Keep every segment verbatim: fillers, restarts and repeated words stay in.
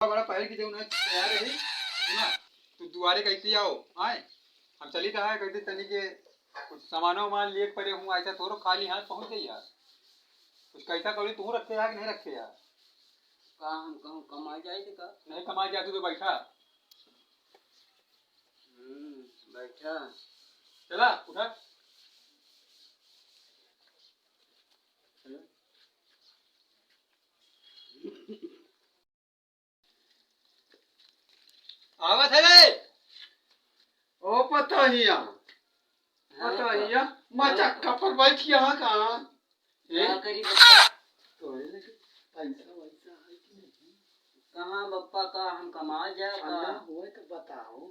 बड़ा पहर के जौन है तैयार रही, सुना, तू दुआरे कैसे आओ, आए, हम चली रहा है, कैसे तनी के कुछ सामानो वामान लिए पड़े हूँ, ऐसा तोरो खाली हाथ पहुँच जाई यार। कुछ कैसा कौड़ी तू रखे यार कि नहीं रखे यार? का हम कहूँ कमाए जाए थे का? नहीं कमाए जाए, तू तो बैठा। हम्म, बैठा। चला, उठा। आवत है रे। ओ पतोहिया, हाँ, पतोहिया, हाँ। मचक्का पर बैठ गया है का? ए? का करी बप्पा? तोरे लगे पैसा वैसा है कि नहीं? कहाँ बप्पा, का हम कमाए जाए का? अल्लाह होए तो बताओ।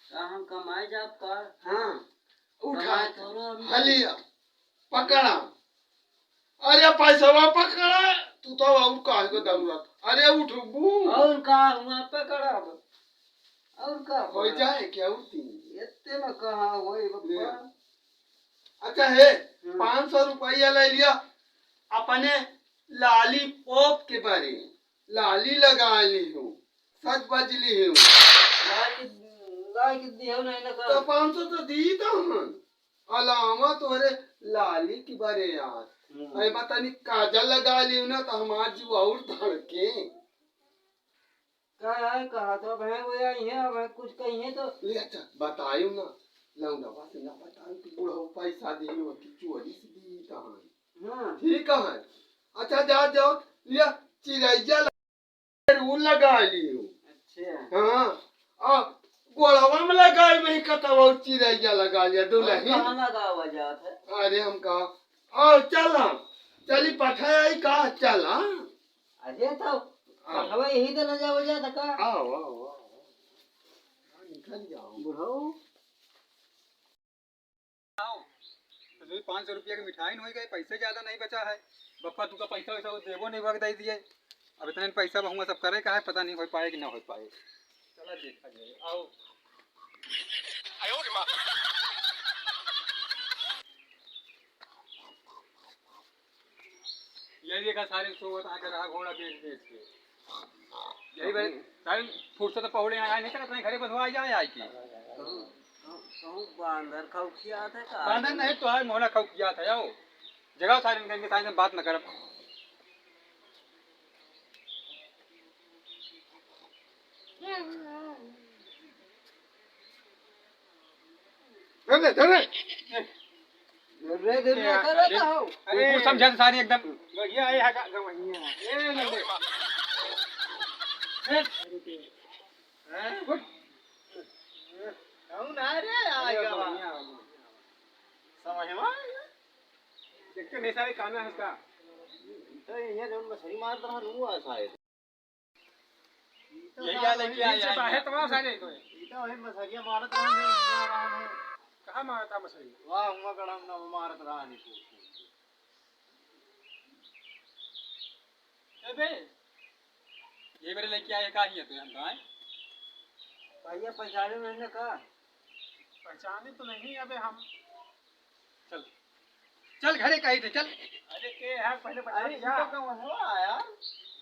का हम कमाए जाब का? हाँ, उठा कमाए के। थोड़ो हम हलिया, पकड़ा। अरे पैसवा पकड़ा, तू तो और काहे को दौड़त? अरे उठबू। और का हुआ पकड़ब? और का हो पकड़ब? जाए क्या उठती? इतने में कहाँ होई बप्पा? ले। अच्छा हे, हम्म। पाँच सौ रुपया ले लिया, अपने लाली पोप के बारे, लाली लगा ली हूँ, सज बज ली हूँ। लाली, लाली दियो नहीं ना तो कर। पाँच सौ तो दी तो हन, अलावा तोरे लाली के बारे यार। हम्म। अरे बतानी काजल लगा ली हूँ ना तो हमार जीव और धड़के। का है, कहा तो अब है वो आई है, अब है कुछ कही है तो। ले अच्छा, बतायू ना, लौंडवा से ना बतायू कि बुढ़ऊ पैसा दिही हो कि चोरी से दिही तहान। हाँ। ठीक है। अच्छा, जा जाओ, लिया चिरैया ल-, ऊ लगा लियो। अच्छा। हाँ, आ गोड़वा में लगाई वही कतवा चिरैया लगा लिया, और दुल्हन। कहाँ लगावा जात है? अरे हम कहा, आओ चला, चली पठाई आई का, चला। अरे तो आओ। पठवा यही तो ले जावा जात का? आओ, आओ, आओ, आओ। हाँ, निकल जाओ। बुढ़ऊ। आओ। तो जो पाँच सौ रुपया की मिठाई नहीं गई, पैसे ज्यादा नहीं बचा है। बप्पा तुका पैसा वैसा वो देबो नहीं वक्त दे दिए। अब इतने पैसा बहुआ सब करे का है, पता नहीं हो पाए कि ना हो पाए। चला देखा जाए। आओ। यही देखा सारे सोवत आके रहा घोड़ा बेच बेच के। यही बार सारे फुर्सत पौड़े आया नहीं करत नहीं, घरे बंधवा जाए आई के। कहूँ, कहूँ, कहूँ बांदर खौखियात है का? बांदर नहीं, तो है मोहना खौखियात है, आओ। जगाओ सारे इनके साथ में बात न करब। धर ले, धर ले। धर ले, धर ले, ए, करत अरे, हो। कुकुर समझा सारी एकदम। बढ़िया है, हगा, गवैया। ए, ले ले। ए, हैं? कौन आ रे? आ गया बा। समझ में आ गया। देख तो नहीं सारे काना है इसका। तो ये जौन मछली मारत रहा, नू आ सारे। यही हाल है कि नीचे आया है। बाहर तमाम सारे तो है। ई तो वही मछरिया मारत रहन, जो हियाँ रहन हो। कहाँ मारत रहा मछरी? वाह, हुआँ गड़ा में ना मारत रहा नहीं तो। ए बे, ये मेरे लड़के आए, का ही है तो हम तो आए? भैया, पहचाने नहीं ना का? पहचाने तो नहीं अबे हम। चल, चल घरे कही थे, चल। अरे के है, पहले बता अरे, दिया। इनका कौन हुआ यार?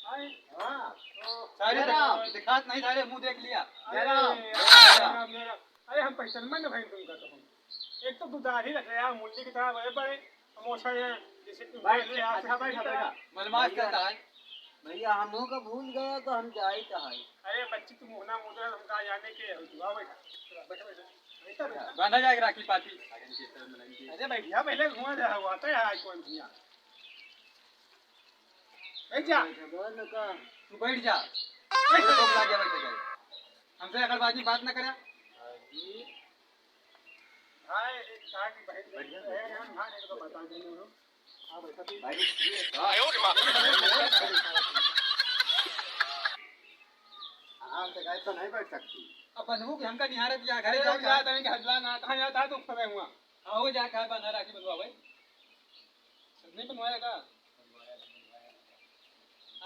आए। हाँ। तो सारे जय राम। दिखा-, दिखात नहीं, सारे मुंह देख लिया। अरे, जय राम। जय राम, जय राम। अरे, हम पहचान में नहीं भाई तुमका तो हम। एक तो तू दाढ़ी रख रहा है, मुंडी की तरह बड़े बड़े, मोछा है, जैसे कि बैठ, बैठ, अच्छा, बैठ, बैठ। बदमाश करता है। भैया, हमहू का भूल गया तो हम जाइत है। अरे बच्ची, तू मुहना मुद्रा हम का जाने के हो, तू आ बैठा। बैठा, बैठा। बैठा, बैठा। बांधा जाए राखी पाती। अरे बैठिया, पहले घुमा जा, हुआ था यार, कौन थिया? बैठ जा। बैठा, बोल न का। तू बैठ जा। बैठ जा। लोग लागे बैठे जाए। हमसे अगर बाजी बात ना करे। भाई, एक साथ ही बैठ गए। बढ़िया। भाई, एक तो बता देंगे हम। हाँ, बैठा तू। भाई, ये हाँ, तो गाय तो नहीं बैठ सकती। अब बंधु के हमका निहारत या घरे अरे, जाओ, हम जाओ। जात हमें कि हजला ना, कहाँ जाता है तू फंसे हुआ? हाँ, हो जा, कहाँ बंधा राखी बंधवा भाई? नहीं बनवाया का?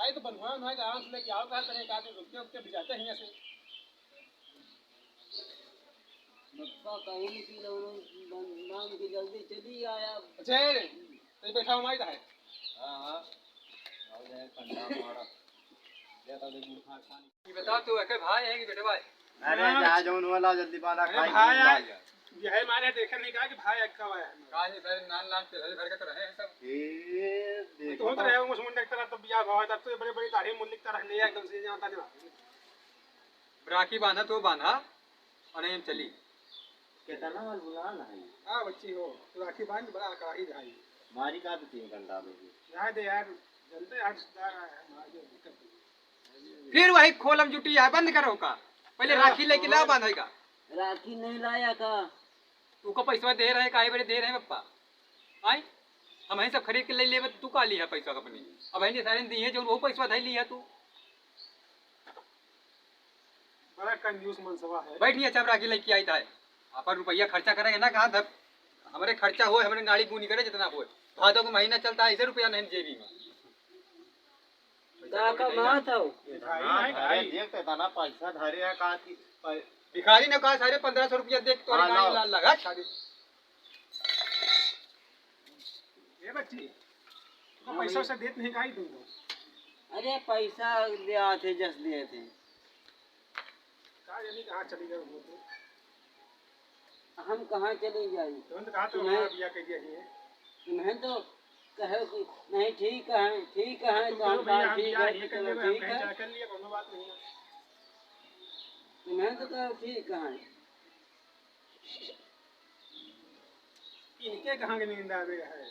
आए तो बनवाया, बनवाया का, आराम से लेके आओ, कहा तने एक आदमी रुकते, रुकते भिजाते हैं ऐसे। बप्पा कहीं की लोग नाम की जल्दी चली आया। अच्छा, ये बैठा हुआ ही था है। हाँ, हाँ। आओ जाए, ठंडा हमारा। ये बताओ, तू एके भाई है कि बेटवा है? अरे, हाँ। जा जौन वाला जल्दी वाला अरे खाई भाई, पी आ, ला। यही मारे देखे नहीं कहा कि भाई अक्का हुआ है। का ये सारे नान नान पिलहरी भर के तो रहे हैं सब। ए, तो देखो होत तो। रहे, मुझे मुंडा की तरह तब बिया भाव है, तब तो ये बड़े बड़ी दाढ़ी मुल्ली की तरह ले एकदम से जानता नहीं। राखी बांधा तो बांधा, और नहीं हम चली। कितना वाल बुला ना है? हाँ बच्ची हो, तू राखी बांध, बड़ा कड़ाही भाई। मारी का तो तीन घंटा में ही। जाए दे यार, जल्दी यार, रिश्तेदार आए हैं, मार दे, दिक्कत नहीं। फिर वही खोलम जुटी है, बंद करो का। पहले हाँ, राखी लेके ला, खोल। बांधेगा। राखी नहीं लाया का? तू का पैसा दे रहे, काहे बड़े दे रहे पप्पा? आय? हम ही सब खरीद के ले लेबे, तू का लिहा पैसा अपने? अब ही सारे दिए जो वो पैसा धई लिहा तू। बड़ा कंजूस मनसवा है। बैठ नहीं, अच्छा, हम राखी लेके आई था। अपन रुपया खर्चा करेंगे ना, कहाँ तक हमारे खर्चा होए, हमारे नाड़ी गुनी करे जितना होए। भादो का महीना चलता है, ऐसे रुपया नहीं जेबी में। का कमात हो? भिखारी हाँ, नहीं धरे, भाई। देख तो इतना पैसा धरे है, का की पै- भिखारी ने कहा, "सारे पन्द्रह सौ रुपया देख, तोरे हाँ, गाड़ी लाओ। लाल लगा, शादी।" ए बच्ची, तो हाँ पैसा भैया। वैसा देत नहीं काई तुमको? अरे, पैसा दिया थे, जस दिए थे। का जानी कहाँ चली गए हो तुम? हम कहाँ चली जाई? तुरंत कहा तो तुम्हें हमारा बिया कर दिया ही है। तुम्हें तो कहे कि नहीं, ठीक है, ठीक है, तुम तो हम भैया, कहा, हम ठीक बिया है, ही कर चलो, लेंगे, हम ठीक कहीं है। जा कर लिए, कोनो बात नहीं है। तुम्हें तो कहो, ठीक है। इनके कहाँ के नींद आवे है?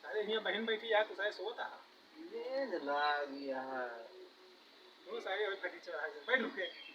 अरे, यहाँ बहन बैठी है, तो सारे सोता है। नींद लाग गया है। वो सारे वही फटी चढ़ा गए। बैठ रुके।